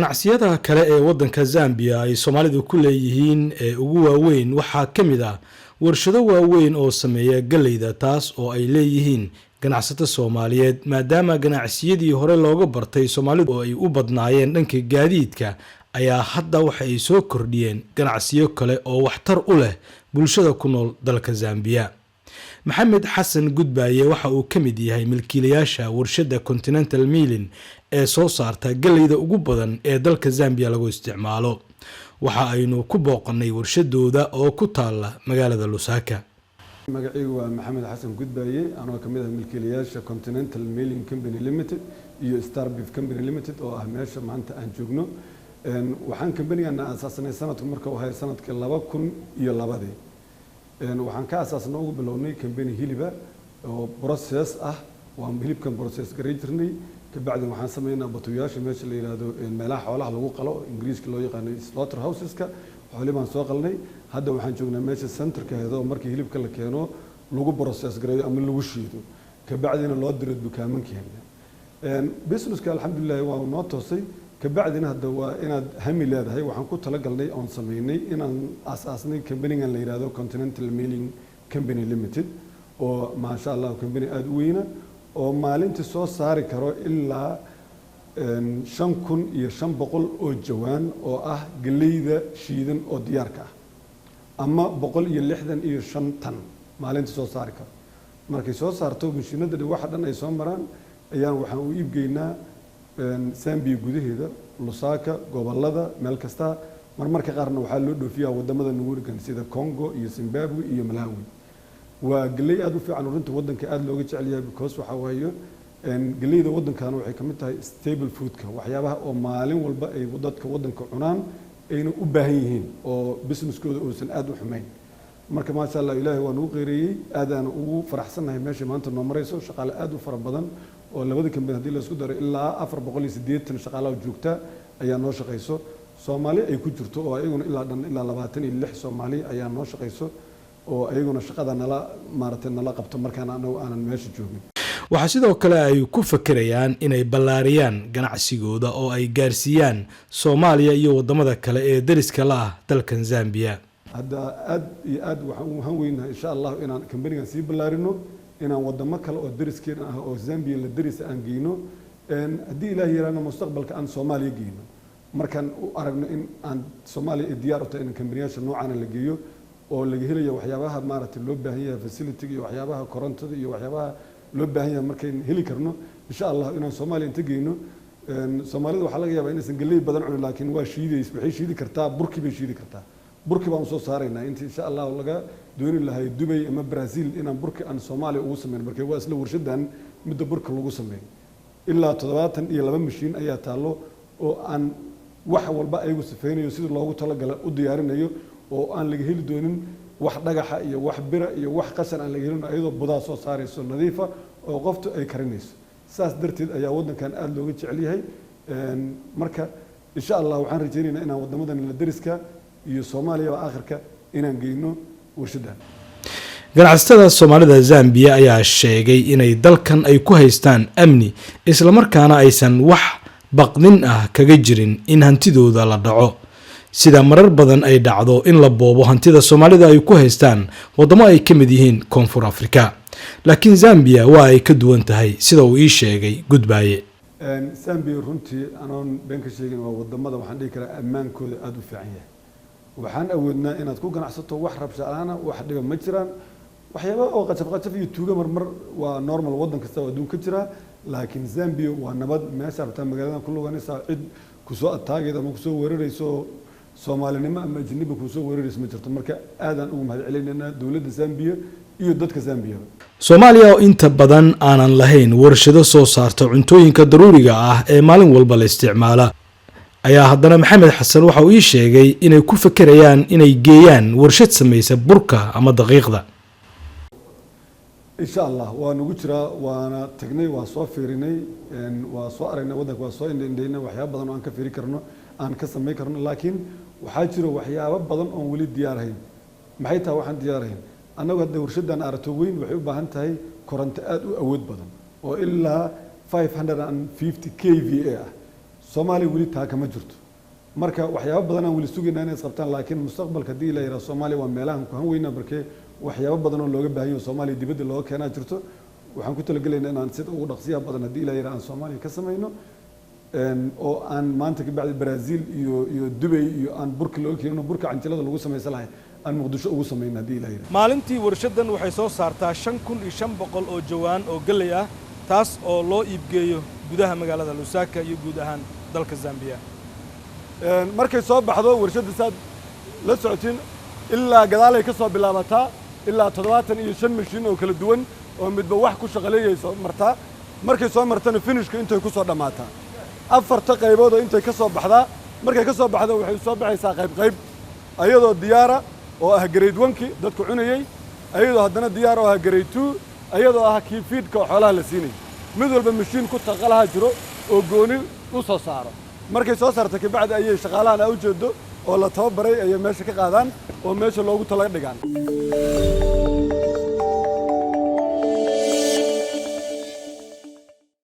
Ganacsiyada kale ee waddanka Zambiya ay Soomaalidu ku leeyihiin ee ugu waaweyn waxaa ka mid ah warshado waaweyn oo sameeya galleyda, taas oo ay leeyihiin ganacsato Soomaaliyeed, maadaama ganacsiyadii hore looga bartay Soomaalidu oo ay u badnaayeen dhanka gaadiidka ayaa hadda waxa ay soo kordhiyeen ganacsiyo kale oo waxtar u leh bulshada ku nool dalka Zambiya. Maxamed Xasan Gudbaaye waxa uu ka mid yahay milkiilayaasha warshadda Continental Milling ee soo saarta galleyda ugu badan ee dalka Zambiya lagu isticmaalo. Waxa aynu ku booqanay warshadooda oo ku taala magaalada Lusaka. Magacaygu waa Maxamed Xasan Gudbaaye, anoo kamid ah milkiilayaasha Continental Milling Company Limited iyo Star Beef Company Limited, oo ah meesha maanta aan joogno. Waxaan kambanigana aasaasanay sanadku marka uu ahay sanadkii 2002-dii. Waxaan ka asaasnay, ugu bilownay kambani hiliba oo process ah. Waan hilibkan process garay jirnay. Kabacdi waxaan sameynaa batuyaasha, meesha la yidhaahdo meelaha xoolaha lagu qalo, Ingiriiska loo yaqaano slaughter houseska. Xooli baan soo qalnay. Hadda waxaan joognaa meesha centerka heedo oo markii hilibka la keeno lagu process gareeyo ama lagu shiido, kabacdina loo diro dukaamankeena. Businesska, alxamdulilah, waa noo toosay. Kabacdina hadda waa inaad hami leedahay. Waxaan ku talagalnay oon sameynay inaan aas-aasnay companigan la yidhaahdo Continental Milling Company Limited, oo maasha Allah company aada u weyna oo maalintii soo saari karo ilaa 5500 oo jawaan oo ah geleyda shiidan oo diyaarka ah, ama 165 tan maalintii soo saari karo. Markay soo saarto mashiinada, waxa dhan ay soo maraan, ayaan waxaan u iibgeynaa Zambia gudaheeda, Lusaka, gobolada, meel kasta. Marmarka qaarna waxaa loo dhoofiyaa wadamada nagu dhegan sida Congo iyo Zimbabwe iyo Malawi. Waa geley aada u fiican, runta waddanka aada looga jecel yahay, because waxaa waaye geleyda waddankan waxay ka mid tahay staple foodka, waxyaabaha oo maalin walba ay dadka waddanka cunaan ayna u baahan yihiin oo businesskooda uusan aada u xumayn. Marka maasha Allah, Ilaahay waa nagu qeyreeyey, aadaana ugu faraxsannahay meesha maanta noo marayso. Shaqaale aada u fara badan oo labada kambani haddii laisku daro ilaa 480 shaqaalaha joogta ayaa noo shaqayso, Soomaali ay ku jirto, oo ayaguna ilaa dhan ilaa 26 Soomaali ayaa noo shaqayso, oo ayaguna shaqada nala maaragtay nala qabto markaan anagu aanan meesha joogin. Waxaa sidoo kale ay ku fakerayaan inay ballaariyaan ganacsigooda oo ay gaarsiiyaan Soomaaliya iyo waddamada kale ee deriska la ah dalkan Zambiya. Hadda aad iyo aad waxaan u han weynahay, insha Allah, inaan kambanigan sii ballaarino, inaan wadamo kale oo deriskeena ah oo Zambia la derisa aan geyno, haddii Ilaah yaraana mustaqbalka aan Soomaaliya geyno, markaan u aragno in aan Soomaaliya ay diyaar u tahay in kambaniyaasha noocaana la geeyo, oo laga helayo waxyaabaha maaragtay loo baahan yahay, facility iyo waxyaabaha korontada iyo waxyaabaha loo baahan yahay. Markayn heli karno, insha Allah, inaan Soomaaliya inta geyno. Soomaalida waxaa laga yaabaa inaysan galley badan cunin, laakiin waa shiidays, waxay shiidi kartaa, burki bay shiidi kartaa. Burki baan usoo saaraynaa inta insha Allah laga dooni lahay Dubay ama Brazil, inaan burki aan Soomaaliya ugu sameyno. Marka waa isla warshadan midda burka lagu sameeyo. Ilaa 72 mashiin ayaa taallo oo aan wax walba ayagu sifeynayo, sidii loogu talagalay u diyaarinayo, oo aan laga heli doonin wax dhagaxa iyo wax bira iyo wax qashan aan laga helin, ayadoo budaa soo saarayso nadiifa oo qoftu ay karinayso. Saas darteed ayaa waddankan aada looga jecel yahay. Marka insha Allah waxaan rajaynaynaa inaan waddamadan la deriska iyo Soomaaliyaba aakhirka inaan geyno warshaddan. Ganacsatada Soomaalida Zambiya ayaa sheegay inay dalkan ay ku haystaan amni, islamarkaana aysan wax baqdin ah kaga jirin in hantidooda la dhaco, sida marar badan ay dhacdo in la boobo hantida Soomaalida ay ku haystaan waddamo ay ka mid yihiin Koonfur Afrika. Laakiin Zambiya waa ay ka duwan tahay, sida uu ii sheegay Gudbaaye. Zambia runtii, anoon been ka sheegin, waa wadamada waxaan dhihi karaa ammaankooda aada u fiican yahay. Waxaan awoodnaa inaad ku ganacsato wax rabsha la-aana, wax dhiba ma jiraan. Waxyaaba oo qajaf qajaf iyo tuuga marmar waa normal, waddan kasta oo adduun ka jira, laakiin Zambia waa nabad. Meesha rabtaa magaaladan ku luganaysaa, cid kusoo ataagayda ama kusoo weerarayso Soomaalinimo ama ajnabi kusoo weerarayso ma jirto. Marka aadaan ugu mahad celinaynaa dowladda Zambia iyo dadka Zambia. Soomaaliya oo inta badan aanan lahayn warshado soo saarta cuntooyinka daruuriga ah ee maalin walba la isticmaala ayaa haddana Maxamed Xasan waxa uu ii sheegay inay ku fekerayaan inay geeyaan warshad samaysa burka ama daqiiqda. Insha Allah waa nagu jiraa, waana tagnay, waa soo fiirinay, waa soo aragnay waddanka, waa soo indhaindhaynay waxyaaba badan oo aan ka fiiri karno, aan ka samayn karno. Laakiin waxaa jiro waxyaabo badan oon weli diyaarahayn. Maxay tahay waxaan diyaarahayn annagu hadda? Warshaddan arato weyn waxay u baahan tahay koronto aada u awood badan oo ilaa 550 kVA ah. Soomaaliya weli taa kama jirto. Marka waxyaabo badan aan weli sugaynaa inay isqabtaan, laakiin mustaqbalka haddii la yidhaha Soomaaliya waa meelahan ku han weynaa. Markee waxyaabo badan oo looga baahan yaho Soomaaliya dibadda looga keenaa jirto. Waxaan ku talagelaynaa inaan sida ugu dhaqsiyaha badan, haddii la yidhaha, aan Soomaaliya ka samayno oo aan maanta ka bacdi Brazil iyo Dubay iyo aan burka looga keenino, burka canjilada lagu samaysan lahay aan Muqdisho ugu samayno, haddii la yidhaha. Maalintii warshaddan waxay soo saartaa 5500 oo jawaan oo galley ah, taas oo loo iibgeeyo gudaha magaalada Lusaka iyo guud ahaan dalka Zambiya. Markay soo baxdo warshadda, saad la socotiin, ilaa gadaalay ka soo bilaabataa, ilaa 75 mashiin oo kala duwan oo midba wax ku shaqaleeyay soo martaa. Markay soo martana finishka intay ku soo dhammaataa, afarta qaybood oo intay ka soo baxdaa. Markay ka soo baxdo waxay soo baxaysaa qayb qayb, ayadoo diyaara oo ah grade one-kii dadku cunayey, ayadoo haddana diyaar oo ah grade two, ayadoo ah kii feedka oo xoolaha la siinayay. Mid walba mashiin ku taqalaha jiro oo gooni u soo saaro. Markay soo saarta kabacdi ayay shaqaalahan aa ujeedo oo la tababaray ayay meesha ka qaadaan oo meesha loogu tala dhigaan.